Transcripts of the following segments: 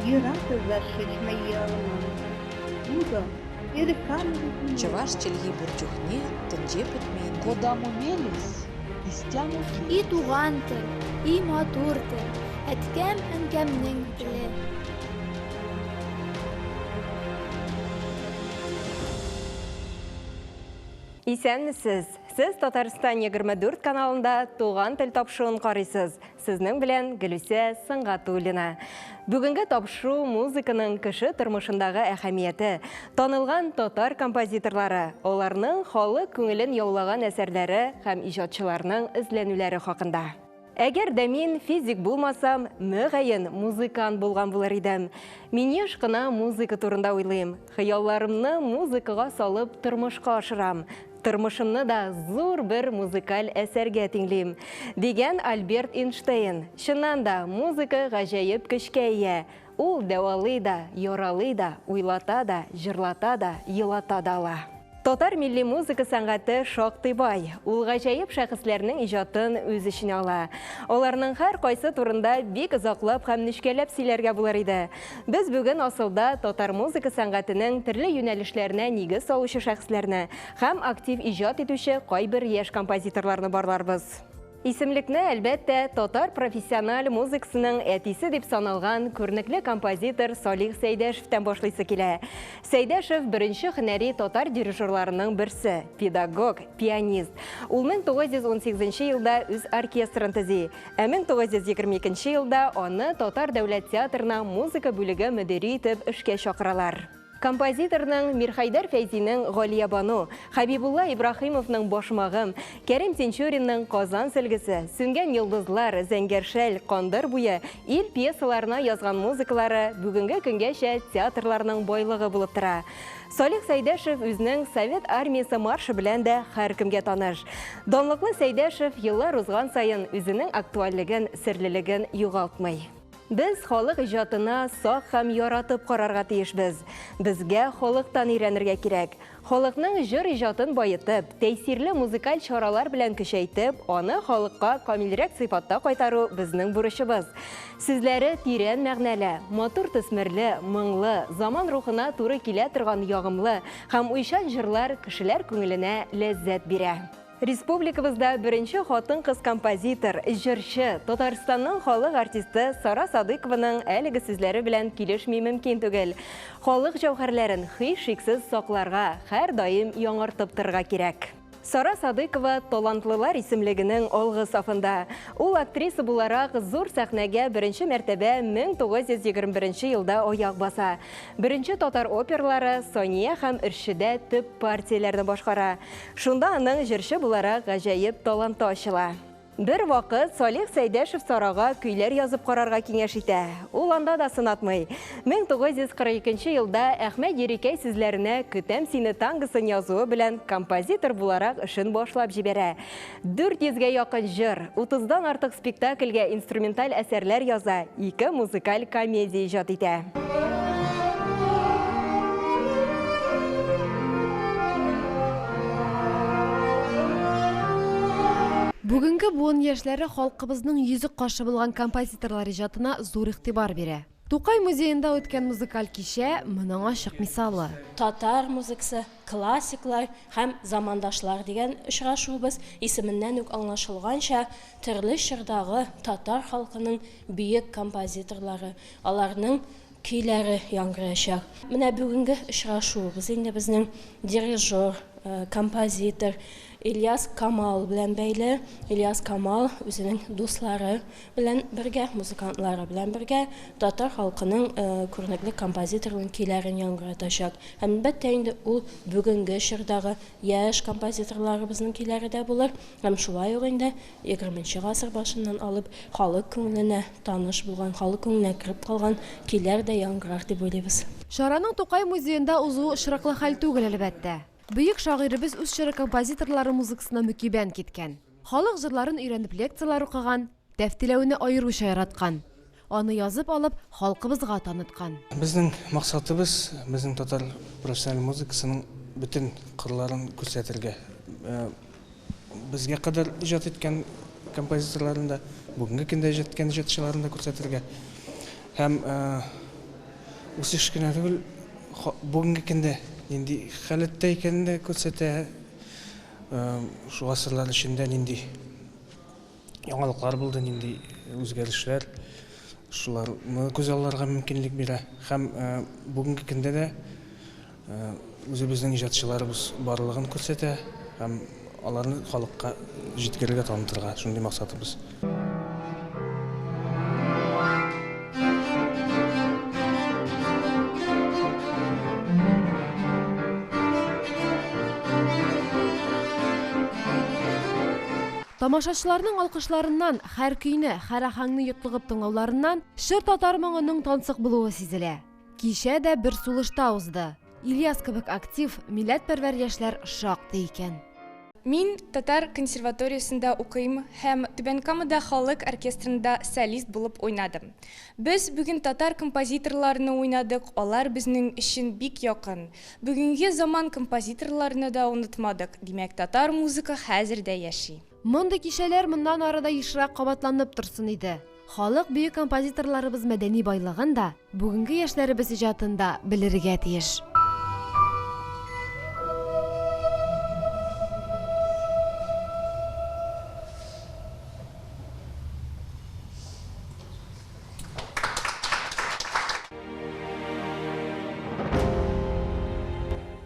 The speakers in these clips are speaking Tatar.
Ерак зашедшая Пудо, Чӑваш чӗлхи пур чухне тӗнче пӗтмен. Кодамо мелесь, истямо И келесь. туган тел, и матур тел, әткәм-әнкәмнең теле. Исәнмесез! Сез Татарстан 24 каналында Туган тел тапшыруын карыйсыз. Сезнең белән Гөлүсә Сөнгатуллина. Бүгенге тапшыру музыканың кеше тормышындагы әһәмияте, танылган татар композиторлары, аларның халык күңелен яулаган әсәрләре һәм иҗатчыларның эзләнүләре хакында. Әгәр дә мин физик булмасам, мөгаен, музыкант булган булыр идем. Мин еш кына музыка турында уйлыйм. Хыялларымны музыкага салып тормышка ашырам. Тормышымны да зур бер музыкаль әсәргә тиңлим, дигән Альберт Эйнштейн. Чыннан да, музыка гаҗәеп көчкә ия. Ул дәвалый да, яралый да, уйлата да, җырлата да, елата да ала. Татар милли музыка сәнгате шактый бай. Ул гаҗәеп шәхесләрнең иҗатын үз эченә ала. Аларның һәркайсы турында бик озаклап һәм нечкәләп сөйләргә булыр иде. Без бүген асылда татар музыка сәнгатенең төрле юнәлешләренә нигез салучы шәхесләрне һәм актив иҗат итүче кайбер яшь композиторларны барларбыз. Исемлекне, әлбәттә, татар профессиональ музыкасының әтисе дип саналган күренекле композитор Салих Сәйдәшевтән башлыйсы килә. Сәйдәшев беренче һөнәри татар дирижерларының берсе, педагог, пианист. Ул 1918 елда үз оркестрын төзи, ә 1922 елда аны Татар дәүләт театрына музыка бүлеге мөдире итеп эшкә чакыралар. Композиторның Мирхәйдәр Фәйзинең Галиябану, Хәбибулла Ибраһимовның Башмагым, Кәрим Тинчуринның Казан сөлгесе, Сүнгән йолдызлар, Зәңгәр шәл, Кандыр буе, Ил пьесаларына язган музыкалары бүгенге көнгәчә театрларның байлыгы булып тора. Салих Сәйдәшев үзенең Совет Армиясе маршы белән дә һәркемгә таныш. Данлыклы Сәйдәшев еллар узган саен үзенең актуальлеген, серлелеген югалтмый. Без халык иҗатына сак һәм яратып карарга тиешбез. Безгә халыктан өйрәнергә кирәк. Халыкның җыр иҗатын баетып, тәэсирле музыкаль чаралар белән көчәйтеп, аны халыкка камилрәк сыйфатта кайтару безнең бурычыбыз. Сүзләре тирән мәгънәле, матур төсмерле, моңлы, заман рухына туры килә торган ягымлы һәм уйчан җырлар кешеләр күңеленә ләззәт бирә. Республикабызда беренче хатын-кыз композитор, җырчы, Татарстанның халык артисты Сара Садыйкованың әлеге сүзләре белән килешми мөмкин түгел. Халык җәүһәрләрен һичшиксез сакларга, һәрдаим яңартып торырга кирәк. Сара Садыйкова талантлылар исемлегенең алгы сафында. Ул актриса буларак зур сәхнәгә беренче мәртәбә 1921 елда аяк баса. Беренче татар опералары Сания һәм Өршедә төп партияләрне башкара. Шунда аның җырчы буларак гаҗәеп таланты ачыла. Бервакыт Салих Сәйдәшев Сарага көйләр язып карарга киңәш итә. Ул анда да сынатмый. 1942 елда Әхмәт Ерикәй сүзләренә Көтәм сине тангосын язуы белән композитор буларак эшен башлап җибәрә. 400 гә якын җыр, утыздан артык спектакльгә инструменталь әсәрләр яза, ике музыкаль комедия иҗат итә. Бүгенге буын яшьләре халкыбызның йөзек кашы булган композиторлар иҗатына зур игътибар бирә. Тукай музеенда үткән музыкаль кичә, моның ачык мисалы. Татар музыкасы, классиклар һәм замандашлар дигән очрашуыбыз исеменнән үк аңлашылганча, төрле чордагы татар халкының бөек композиторлары, аларның көйләре яңгыраячак. Менә бүгенге очрашуыбыз инде безнең дирижер, композитор Ильяс Камал белән бәйле. Ильяс Камал үзенең дуслары белән бергә, музыкантлары белән бергә татар халкының күренекле композиторының көйләрен яңгыратачак. Һәм, әлбәттә инде, ул бүгенге чордагы яшь композиторларыбызның көйләре дә булыр. Һәм шулай ук инде егерменче гасыр башыннан алып халык күңеленә таныш булган, халык күңеленә кереп калган көйләр дә яңгырар дип уйлыйбыз. Чараның Тукай музеенда узуы очраклы хәл түгел, әлбәттә. Бөек шагыйребез үз чоры композиторлары музыкасына мөкиббән киткән. Халык җырларын өйрәнеп лекцияләр укыган, тәфтиләүне аеруча яраткан. Аны язып алып, халкыбызга таныткан. Безнең максатыбыз, безнең татар профессиональ музыкасының бөтен кырларын күрсәтергә. Безгә кадәр иҗат иткән композиторларны да, бүгенге көндә иҗат иткән иҗатчыларны да күрсәтергә. Һәм үсеш кенә түгел, бүгенге көндә нинди халәттә икәнен дә күрсәтә. Шул гасырлар эчендә нинди яңалыклар булды, нинди үзгәрешләр, шуларны күзалларга мөмкинлек бирә. Һәм бүгенге көндә дә үзебезнең иҗатчыларыбыз барлыгын күрсәтә һәм аларны халыкка җиткерергә, танытырга, шундый максатыбыз. Тамашачыларның алкышларыннан, һәр көйне, һәр аһәңне йотлыгып тыңлауларыннан чыр татар моңының тансык булуы сизелә. Кичә дә бер сулышта узды. Ильяс кебек актив, милләтпәрвәр яшьләр шактый икән. Мин татар консерваториясендә укыйм һәм Түбән Камада халык оркестрында солист булып уйнадым. Без бүген татар композиторларны уйнадык, алар безнең өчен бик якын. Бүгенге заман композиторларны да онытмадык, димәк, татар музыка хәзер дә яши. Мондый кичәләр моннан ары да ешрак кабатланып торсын иде. Халык бөек композиторларыбыз мәдәни байлыгын да, бүгенге яшьләребез иҗатын да белергә тиеш.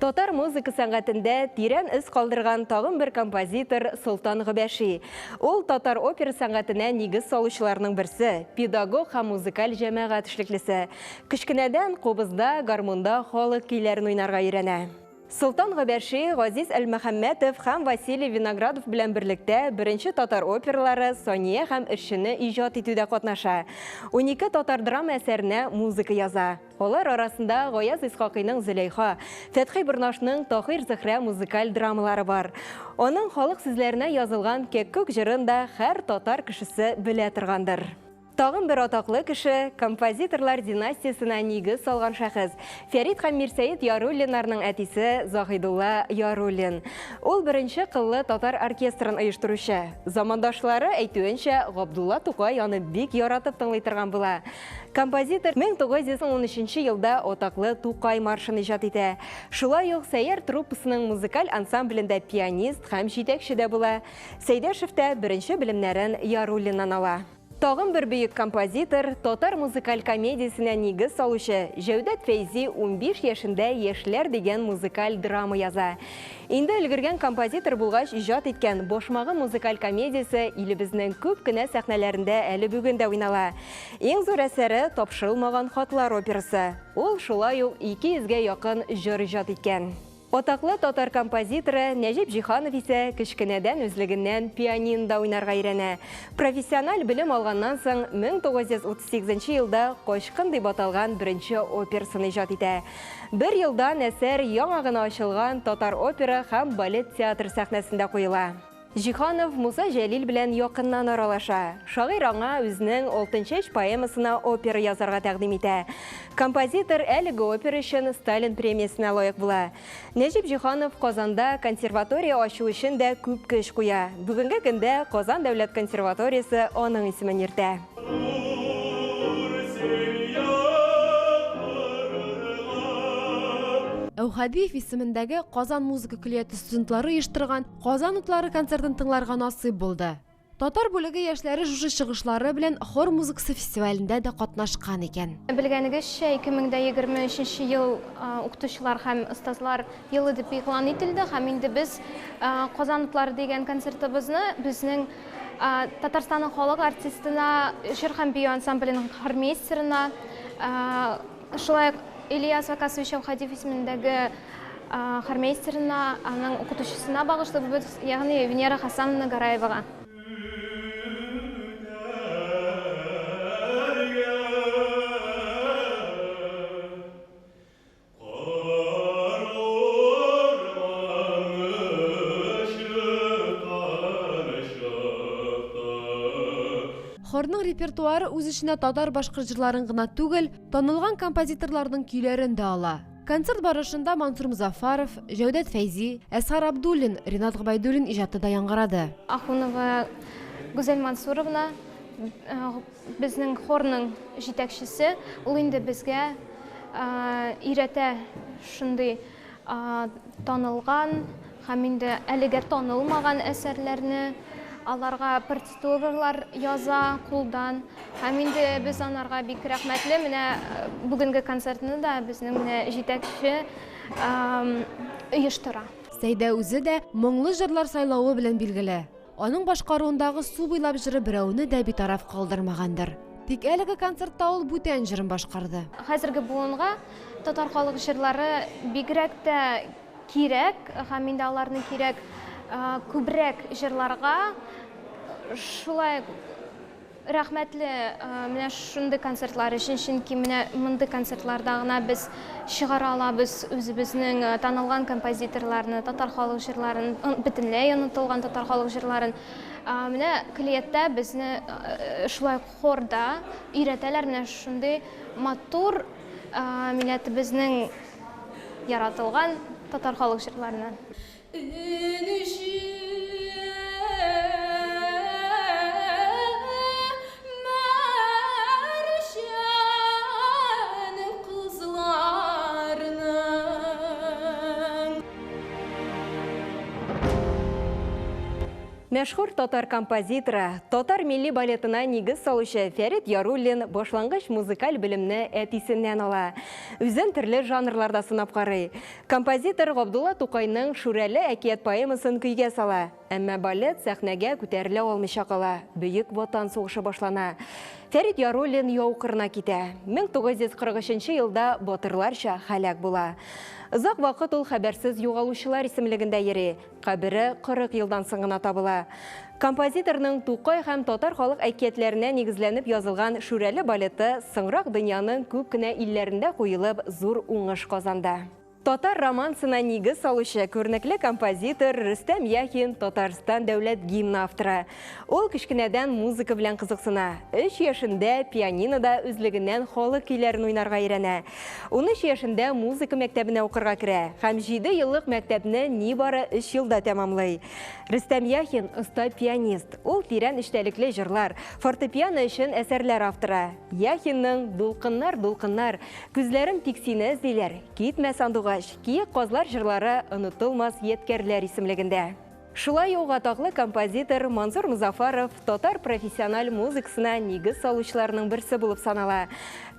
Татар музыка сәнгатендә тирән эз калдырган тагын бер композитор Солтан Гобәши. Ул татар опера сәнгатенә нигез салучыларның берсе, педагог һәм музыкаль җәмәгать эшлеклесе. Кечкенәдән кубызда, гармунда халык көйләрен уйнарга өйрәнә. Солтан Гобәши, Газиз Әлмөхәммәтов һәм Василий Виноградов белән берлектә беренче татар опералары Сания һәм Эшчене иҗат итүдә катнаша. 12 татар драма әсәренә музыка яза. Алар арасында Гаяз Исхакыйның Зөләйха, Фәтхи Борнашның Таһир Зөһрә музыкаль драмалары бар. Аның халык сүзләренә язылган Кәккүк җырын да һәр татар кешесе белә торгандыр. Тагын бер атаклы кеше, композиторлар династиясенә нигез салган шәхес, Фәрит һәм Мирсәет Яруллиннарның әтисе Заһидулла Яруллин. Ул беренче кыллы татар оркестрын оештыручы. Замандашлары әйтүенчә, Габдулла Тукай аны бик яратып тыңлый торган була. Композитор 1913 елда атаклы Тукай маршын иҗат итә. Шулай ук Сәйяр труппасының музыкаль ансамблендә пианист һәм җитәкче дә була. Сәйдәшев тә беренче белемнәрен Яруллиннан ала. Тагын бер бөек композитор, татар музыкаль комедиясенә нигез салучы Җәүдәт Фәйзи 15 яшендә Яшьләр дигән музыкаль драма яза. Инде өлгергән композитор булгач иҗат иткән Башмагы музыкаль комедиясе илебезнең күп кенә сәхнәләрендә әле бүген дә уйнала. Иң зур әсәре Тапшырылмаган хатлар операсы. Ул шулай ук 200гә якын җыр иҗат иткән. Атаклы татар композиторы Нәҗип Җиһанов исә кечкенәдән үзлегеннән пианинода уйнарга өйрәнә. Профессиональ белем алганнан соң 1938 елда Качкын дип аталган беренче операсын иҗат итә. Бер елдан әсәр яңа гына ачылган татар опера һәм балет театры сәхнәсендә куела. Җиһанов Муса Җәлил белән якыннан аралаша. Шагыйрь аңа үзенең Алтынчәч поэмасына опера язарга тәкъдим итә. Композитор әлеге опера өчен Сталин премиясенә лаек була. Нәҗип Җиһанов Казанда консерватория ачу өчен дә күп көч куя. Бүгенге көндә Казан дәүләт консерваториясе аның исемен йөртә. Әүхәдиев исемендәге Казан музыка көллияте студентлары оештырган Казан утлары концертын тыңларга насыйп булды. Татар бүлеге яшьләре шушы чыгышлары белән хор музыкасы фестивалендә дә катнашкан икән. Белгәнегезчә, 2023 ел укытучылар һәм остазлар елы дип игълан ителде һәм инде без Казан утлары дигән концертыбызны безнең Татарстанның халык артистына, җыр һәм бию ансамбленең хормейстерына, шулай ук Ильяс Вакасович Әүхәдиев исемендәге хормейстерына, аның укытучысына багышлыйбыз, ягъни Венера Хасановна Гараевага. Хорның репертуары үз эченә татар-башкорт җырларын гына түгел, танылган композиторларның көйләрен дә ала. Концерт барышында Мансур Музафаров, Җәүдәт Фәйзи, Әсгар Абдуллин, Ринат Гобәйдуллин иҗаты да яңгырады. Ахунова Гүзәл Мансуровна безнең хорның җитәкчесе, ул инде безгә өйрәтә шундый танылган һәм инде әлегә танылмаган әсәрләрне, аларга партитуралар яза кулдан. Һәм инде без анарга бик рәхмәтле. Менә бүгенге концертны да безнең менә җитәкче оештыра. Сәйдә үзе дә моңлы җырлар сайлавы белән билгеле. Аның башкаруындагы Су буйлап җыры берәүне дә битараф калдырмагандыр. Тик әлеге концертта ул бүтән җырын башкарды. Хәзерге буынга татар халык җырлары бигрәк тә кирәк, һәм инде аларны кирәк күбрәк җырларга. Шулай рәхмәтле менә шундый концертлар өчен, чөнки менә мондый концертларда гына без чыгара алабыз үзебезнең танылган композиторларны, татар халык җырларын, бөтенләй онытылган татар халык җырларын. Менә Көллияттә безне шулай хорда өйрәтәләр менә шундый матур милләтебезнең яратылган татар халык җырларына. Мәшһүр татар композиторы, татар милли балетына нигез салучы Фәрит Яруллин башлангыч музыкаль белемне әтисеннән ала. Үзен төрле жанрларда сынап карый. Композитор Габдулла Тукайның Шүрәле әкият поэмасын көйгә сала. Әмма балет сәхнәгә күтәрелә алмыйча кала. Бөек Ватан сугышы башлана. Фәрит Яруллин яу кырына китә. 1943 елда батырларча һәлак була. Озак вакыт ул хәбәрсез югалучылар исемлегендә йөри. Кабере 40 елдан соң гына табыла. Композиторның Тукай һәм татар халык әкиятләренә нигезләнеп язылган Шүрәле балеты соңрак дөньяның күп кенә илләрендә куелып зур уңыш казанды. Татар романсына нигез салучы күренекле композитор Рөстәм Яхин Татарстан дәүләт гимны авторы. Ул кечкенәдән музыка белән кызыксына. 3 яшендә пианинода үзлегеннән халык көйләрен уйнарга өйрәнә. 13 яшендә музыка мәктәбенә укырга керә һәм 7 еллык мәктәпне нибары 3 елда тәмамлый. Рөстәм Яхин оста пианист. Ул тирән эчтәлекле җырлар, фортепиано өчен әсәрләр авторы. Яхинның Дулкыннар, дулкыннар, күзләрем тик сине эзлиләр, Китмә сандугач, Киек казлар җырлары онытылмас ядкәрләр исемлегендә. Шулай ук атаклы композитор Мансур Мозафаров татар профессиональ музыкасына нигез салучыларның берсе булып санала.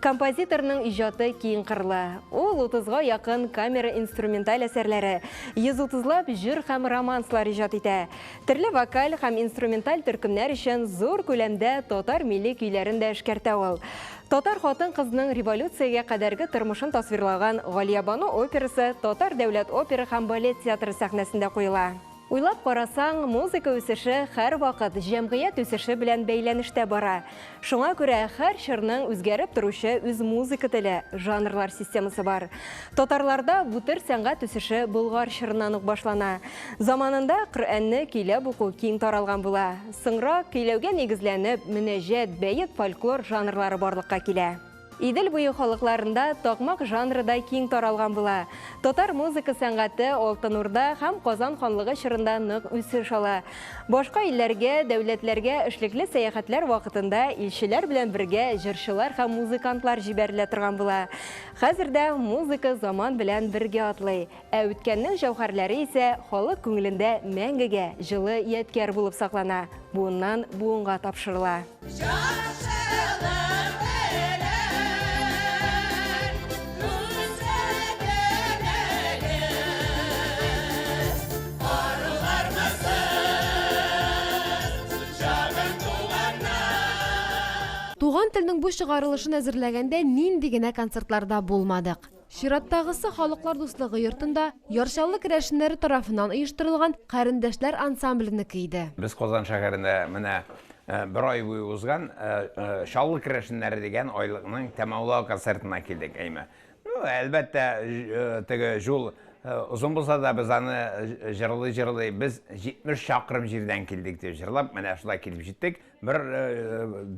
Композиторның иҗаты киң кырлы. Ул 30-га якын камера инструменталь әсәрләре, 130лап җыр һәм романслар иҗат итә. Төрле вокаль һәм инструменталь төркемнәр өчен зур күләмдә татар милли көйләрен дә эшкәртә ул. Татар хатын-кызының революциягә кадәрге тормышын тасвирлаган Галиябану операсы Татар дәүләт опера һәм балет театры сәхнәсендә куела. Уйлап карасаң, музыка үсеше һәрвакыт җәмгыять үсеше белән бәйләнештә бара. Шуңа күрә һәр чорның үзгәреп торучы үз музыка теле, жанрлар системасы бар. Татарларда бу төр сәнгать үсеше Болгар чорыннан ук башлана. Заманында Коръәнне көйләп уку киң таралган була. Соңрак көйләүгә нигезләнеп, мөнәҗәт, бәет фольклор жанрлары барлыкка килә. Идел буе халыкларында такмак жанры да киң таралган була. Татар музыка сәнгате Алтын Урда һәм Казан ханлыгы чорында нык үсеш ала. Башка илләргә, дәүләтләргә эшлекле сәяхәтләр вакытында илчеләр белән бергә җырчылар һәм музыкантлар җибәрелә торган була. Хәзер дә музыка заман белән бергә атлый. Ә үткәннең җәүһәрләре исә халык күңелендә мәңгегә җылы ядкәр булып саклана, буыннан буынга тапшырыла. Туган телнең бу чыгарылышын әзерләгәндә нинди генә концертларда булмадык. Чираттагысы Халыклар дуслыгы йортында Яр Чаллы керәшеннәре тарафыннан оештырылган Карендәшләр ансамбленеке иде. Без Казан шәһәрендә менә бер ай буе узган Чаллы керәшеннәре дигән айлыкның тәмамлау концертына килдек, әйме. Ну, әлбәттә, теге җул озын булса да, без аны җырлый-җырлый, без 70 чакрым җирдән килдек дип җырлап, менә шулай килеп җиттек. Бер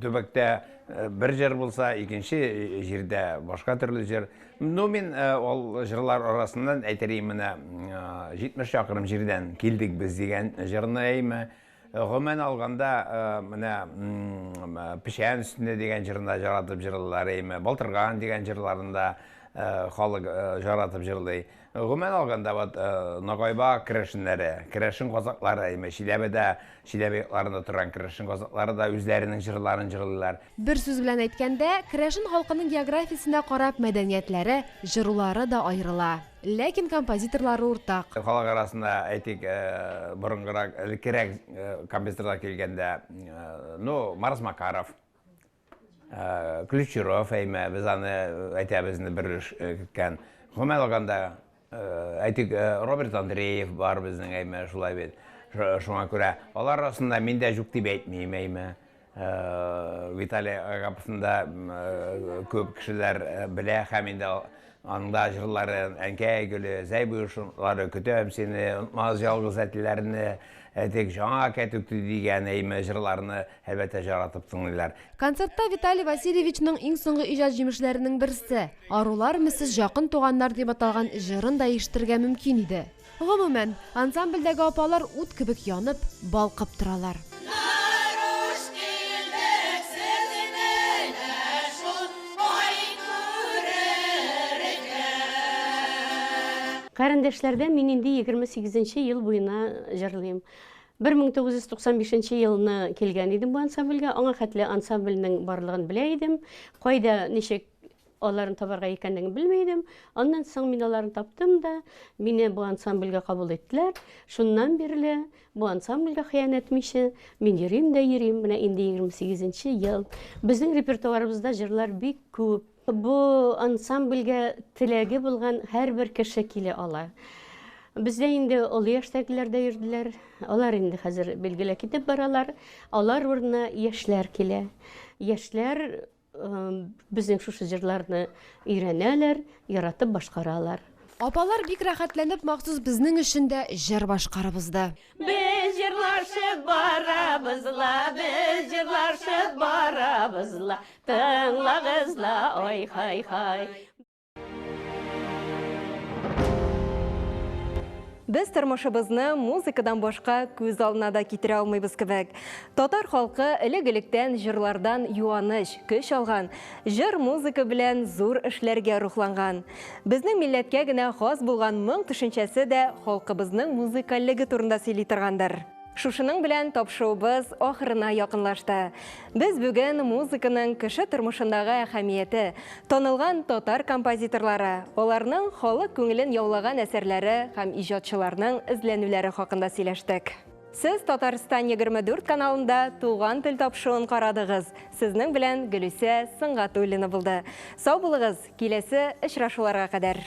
төбәктә бер җыр булса, икенче җирдә башка төрле җыр. Ну, мин ул җырлар арасыннан әйтер идем, менә 70 чакрым җирдән килдек без дигән җырны әйме. Гомумән алганда, менә Печән өстендә дигән җырын да яратып җырлыйлар әйме, Балтырган дигән җырларын да. халык жаратып җырлый. Гомумән алганда, вот Ногайба керәшеннәре, керәшен казаклары, әйме, Чиләбедә, Чиләбе якларында торган керәшен казаклары да үзләренең җырларын җырлыйлар. Бер сүз белән әйткәндә, керәшен халкының географиясенә карап мәдәниятләре, җырулары да аерыла. Ләкин композиторлары уртак. Халык арасында, әйтик, борынгырак, элеккерәк композиторлар килгәндә, ну, Марс Макаров, Ключеров, әйме, без аны әйтәбез инде бер өлеш керткән. Гомумән алганда, әйтик, Роберт Андреев бар безнең, әйме, шулай бит. Шуңа күрә алар арасында мин дә юк дип әйтмим, әйме. Виталий Агаповны да күп кешеләр белә һәм инде аның да җырлары Әнкәй гөле, Зәй буе шомыртлары, Көтәм сине, Онытмагыз ялгыз әтиләрне, әйтик, Жаңа кәтүк дигән әйме җырларны әлбәттә яратып тыңлыйлар. Концертта Виталий Васильевичның иң соңгы иҗат җимешләренең берсе, Арулармы сез җакын туганнар дип аталган җырын да ишетергә мөмкин иде. Гомумән, ансамбльдәге апалар ут кебек янып, балкып торалар. Карендәшләрдә мин инде 28 нче ел буена җырлыйм. 1995 нче елны килгән идем бу ансамбльгә. Аңа хәтле ансамбльнең барлыгын белә идем. Кайда, ничек аларын табарга икәнлеген белми идем. Аннан соң мин аларын таптым да, мине бу ансамбльгә кабул иттеләр. Шуннан бирле бу ансамбльгә хыянәт итмичә, мин йөрим дә йөрим. Менә инде 28 нче ел. Безнең репертуарыбызда җырлар бик күп. Бу ансамбльгә теләге булган һәрбер кеше килә ала. Бездә инде олы яшьтәгеләр дә йөрделәр. Алар инде хәзер билгеле китеп баралар. Алар урынына яшьләр килә. Яшьләр Безнең шушы җырларны өйрәнәләр, яратып башкаралар. Апалар бик рәхәтләнеп махсус безнең өчен дә җыр башкарып узды. Без җырлашып барабыз ла, без җырлашып барабыз ла, тыңлагыз ла, ай-хай-хай. Без тормышыбызны музыкадан башка күз алдына да китерә алмыйбыз кебек. Татар халкы элек-электән җырлардан юаныч, көч алган, җыр-музыка белән зур эшләргә рухланган. Безнең милләткә генә хас булган моң төшенчәсе дә халкыбызның музыкальлеге турында сөйли торгандыр. Шушының белән тапшыруыбыз ахырына якынлашты. Без бүген музыканың кеше тормышындагы әһәмияте, танылган татар композиторлары, аларның халык күңелен яулаган әсәрләре һәм иҗатчыларның эзләнүләре хакында сөйләштек. Сез Татарстан 24 каналында Туган тел тапшыруын карадыгыз. Сезнең белән Гөлүсә Сөнгатуллина булды. Сау булыгыз, киләсе очрашуларга кадәр.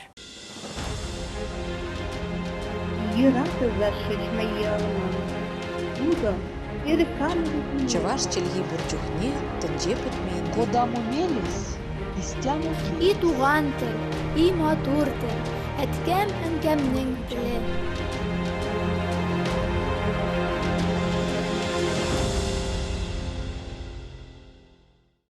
Чӑваш чӗлхи пур чухне тӗнче пӗтмен. Кодамо мелесь, истямо И туган тел, и матур тел, әткәм-әнкәмнең теле.